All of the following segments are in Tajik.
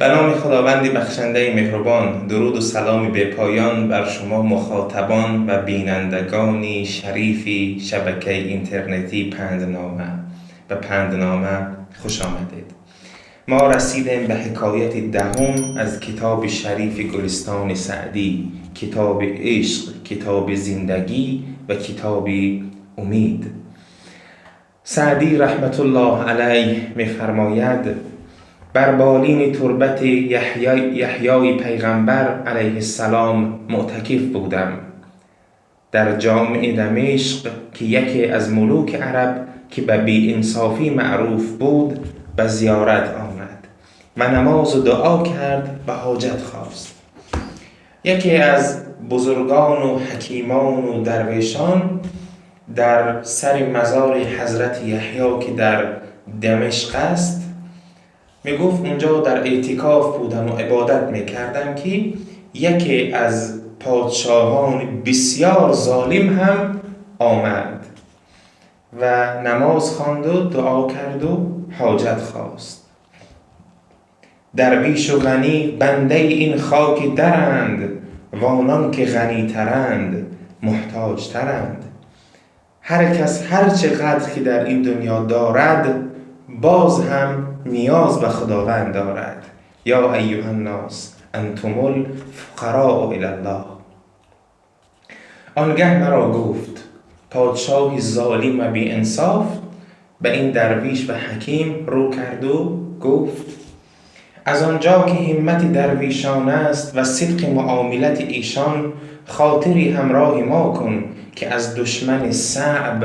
Ба номи Худованди бахшандаи меҳрубон, дуруду саломи бепоён бар шумо мухотабон ва бинандагони шарифи шабакаи интернетии Панднома. Ба Панднома хуш омадед. Мо расидем ба ҳикояти даҳум аз китоби шарифи Гулистони Саъдӣ, китоби ишқ, китоби зиндагӣ ва китоби умед. Саъдӣ раҳматуллоҳ алайҳ мефармояд: бар болини турбати Яҳёи пайғамбар алайҳиссалом мӯътакиф будам дар ҷомеи Дамишқ, ки яке аз мулуки араб, ки ба беинсофӣ маъруф буд, ба зиёрат омад ва намозу дуо кард ва ҳоҷат хост. Яке аз бузургону ҳакимону дарвешон дар сари мазори ҳазрати Яҳё, ки дар Дамишқ аст, мегуфт: унҷо дар эътикоф будам ва ибодат мекардам, ки яке аз подшоҳони бисёр золим ҳам омад ва намоз хонду дуо карду ҳоҷат хост. Дарвишу ғанӣ бандаи ин хоки даранд, ва онон ки ғанитаранд муҳтоҷтаранд. Ҳар кас ҳар чӣ қадр ки дар ин дунё дорад, боз ҳам ниёз ба Худованд дорад. Ё айюҳаннос антумул фуқароу илаллоҳ. Он гаҳ маро гуфт подшоҳи золим ва беинсоф ба ин дарвиш ва ҳаким рӯ карду гуфт: аз он ҷо ки ҳиммати дарвишон аст ва сидқи муомилати эшон, хотири ҳамроҳи мо кун, ки аз душмани саъб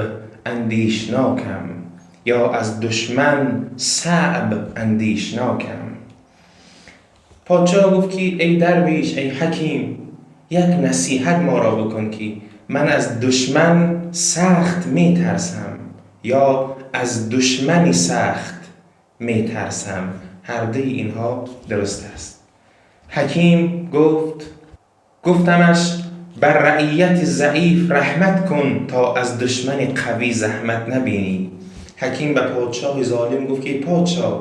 андешнокам, ё аз душман саъб андешнокам. Подшоҳ гуфт ки эй дарвиш, эй ҳаким, як насиҳат моро бикун, ки ман аз душман сахт метарсам ё аз душмани сахт метарсам. Ҳар дуи инҳо дуруст аст. Ҳаким гуфт: гуфтамаш, бар раияти заиф раҳмат кун, то аз душмани қавӣ заҳмат набинӣ. Ҳаким ба подшоҳи золим гуфт ки подшоҳ,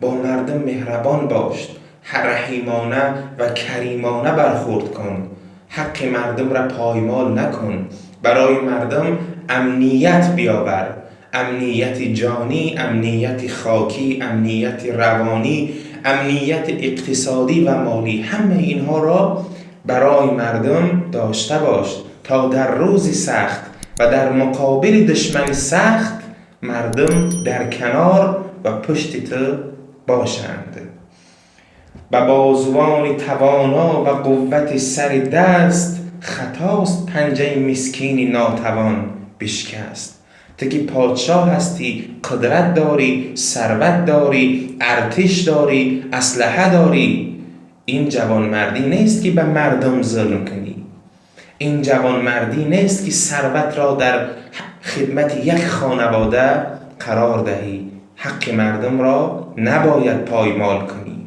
бо мардум меҳрабон бош, раҳимона ва каримона бархӯрд кун, ҳаққи мардумро поймол накун, барои мардум амният биёвар, амнияти ҷонӣ, амнияти хокӣ, амнияти равонӣ, амнияти иқтисодӣ ва молӣ, ҳамаи инҳоро барои мардум дошта бош, то дар рӯзи сахт ва дар муқобили душмани сахт мардум дар канор ва пушти ту бошанд. Ба бозувони тавоно ва қуввати сари даст, хатост панҷаи мискини нотавон бишкаст. Ту ки подшоҳ ҳастӣ, қудрат дорӣ, сарват дорӣ, артиш дорӣ, аслиҳа дорӣ, ин ҷавонмардӣ нест, ки ба мардум зулм кунӣ. Ин ҷавонмардӣ нест, ки сарватро дар хидмати як хонавода қарор диҳӣ. Ҳаққи мардумро набояд поймол кунӣ.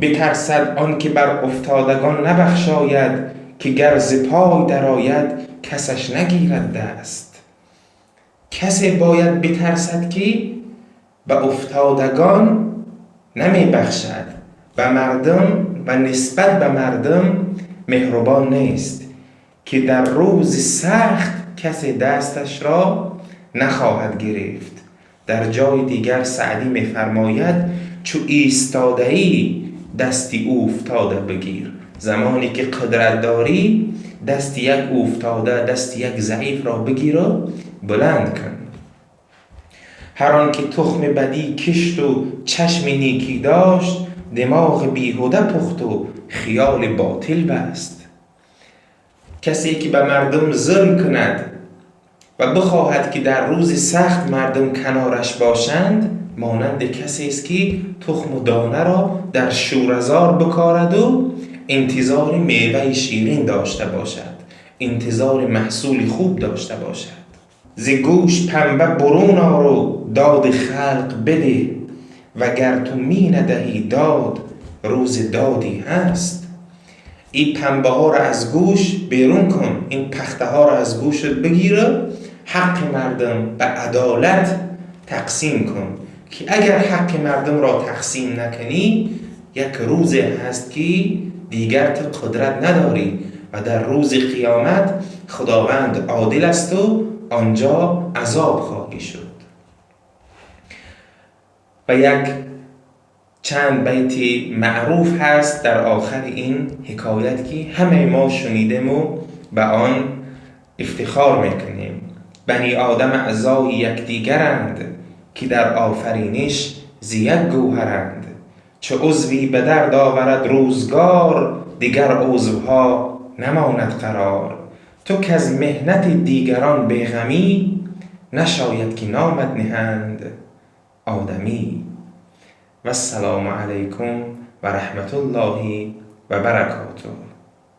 Битарсад он ки бар уфтодагон набахшояд, ки гар зи пой дарояд, касаш нагирад даст. Касе бояд битарсад, ки ба уфтодагон намебахшад, ба мардум ва нисбат ба мардум меҳрубон нест, ки дар рӯзи сахт касе дасташро нахоҳад гирифт. Дар ҷои дигар Саъдӣ мефармояд: чу истодаӣ, дасти уфтода бигир. Замоне ки қудрат дорӣ, дасти як уфтода, дасти як заифро бигиру баланд кун. Ҳар он ки тухми бадӣ кишту чашми некӣ дошт, димоғи беҳуда пухту хиёли ботил баст. Касе ки ба мардум зулм кунад ва бихоҳад, ки дар рӯзи сахт мардум канораш бошанд, монанди касест, ки тухму донаро дар шӯразор бикораду интизори меваи ширин дошта бошад, интизори маҳсули хуб дошта бошад. Зи гӯш панба бурун ору доди халқ бидеҳ, вагар ту мӣ надаҳӣ дод, рӯзи додӣ ҳаст. Ин панбаҳоро аз гӯш берун кун, ин пахтаҳоро аз гӯшат бигиру ҳаққи мардум ба адолат тақсим кун, ки агар ҳаққи мардумро тақсим накунӣ, Як рӯзе ҳаст, ки дигар ту қудрат надорӣ ва дар рӯзи қиёмат Худованд одил аст ва онҷо азоб хоҳӣ шуд. Ва як чанд байти маъруф ҳаст дар охири ин ҳикоят, ки ҳамаи мо шунидем ва ба он ифтихор мекунем. Бани Одам аъзои якдигаранд, ки дар офариниш зи як гавҳаранд. Чу узве ба дард оварад рӯзгор, дигар узвҳо намонад қарор. Ту к-аз меҳнати дигарон беғамӣ, нашояд ки номат ниҳанд одамӣ. Вассалому алайкум ва раҳматуллоҳи ва баракотуҳ.